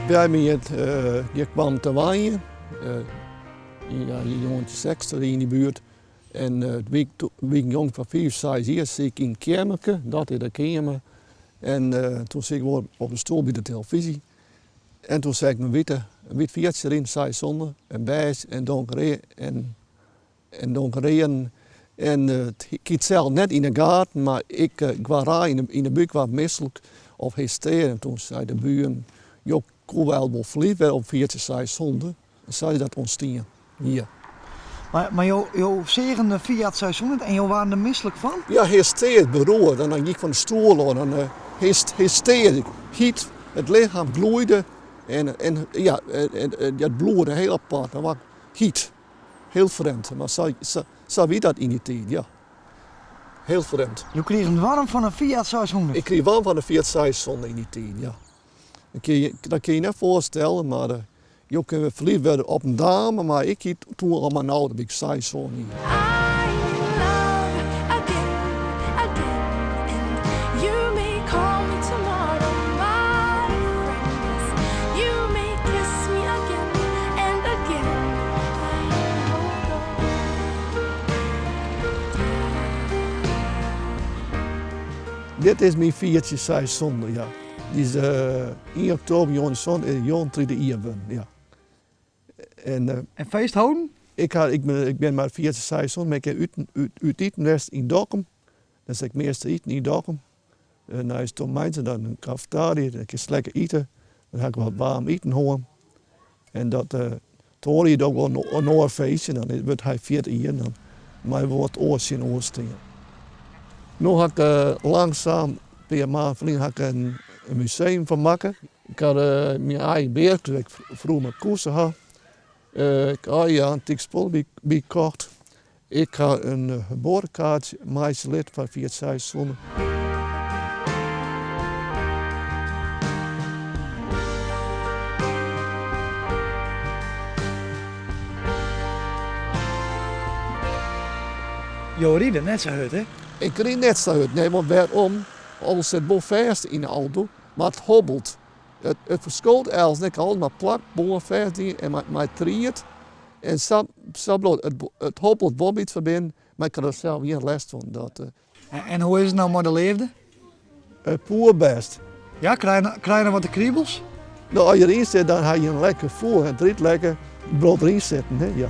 By my it, hjir kwam te wenjen, yn 1960 yn dy buert. En wie ik jong fan fiif, seis jier, siet ik yn it keammerke, dat is de keamer. En toen siet ik wol op de stoel by de telefyzje. En toen seach ik in wite, in wyt Fiatje riden, seishûndert, en bêzj en donkerread en en donkerread. En ik hie it sels net yn 'e gaten, mar ik waard raar yn 'e búk, waard mislik of hystearysk. En toen sei de buren, jo koe wel wol ferliefd wurde op Fiatje seishûndert. En sa is dat ûntstien, ja. Mar jo seagen de Fiat 600 en jo waarden der mislik fan? Ja, hystearysk beroerd. En dan gie ik fan de stoel ôf. Dan hystearysk. Hyt, it lichem gloeide en ja, it bloed hiel apart. Dan waard ik hyt. Hiel frjemd. Mar sa wie dat yn dy tiid, ja. Hiel frjemd. Jo krigen waarm fan in Fiat 600? Ik krige waarm fan de Fiat 600 yn dy tiid, ja. Dat kin je net foarstelle, mar jo kinne ferliefd wurde op in dame, mar ik hie toen al mei in auto, wie ik seis, sân jier. Dit is myn Fiatje seishûndert, ja. Dy is ien oktober njoggentjinhûndertsantich is njoggenentritich jier wurden, ja. En, en feest holden? Ik, ha, ik, bin, ik bin mei Fiatje seishûndert bin ik út, út iten west yn Dokkum. Dan sit ik meastal iten yn Dokkum. Neist Tom Meintje dan in kafetaria, dan kinst lekker ite. Dan ha ik wat waarm iten hân. En dat uh, toen hie ik wol in oar feestje, dan wurdt hy 40 jier, dan mei wol wat oars tsjinoer stean. No ha ik uh, langsaam, in pear maand ferlyn, ha ik in, in museum fan makke. Ik ha uh, myn eigen bearke, dat ik froeger mei koese ha. Uh, ik ha allegear antyk spul by, by kocht. Ik ha in geboartekaartsje meitsje litten foar Fiat seishûndert. Jo ride net sa hurd, hè? Ik ryd net sa hurd, nee, want wêrom? Alles sit wol fêst yn de auto, mar it hobbelt. It ferskoot els net, ik ha alles mei plakbân fêst dien en mei tried. En sa, sa bliuwt it, it hobbelt wol by't fan binnen, mar ik ha der sels gjin lêst fan. Dat, En hoe is it no mei de leafde? Poerbêst. Ja, krije je noch wat de kribels? No, as je deryn sitte, dan ha je in lekker gefoel. It rydt lekker, it bliuwt deryn sitten, hè, ja.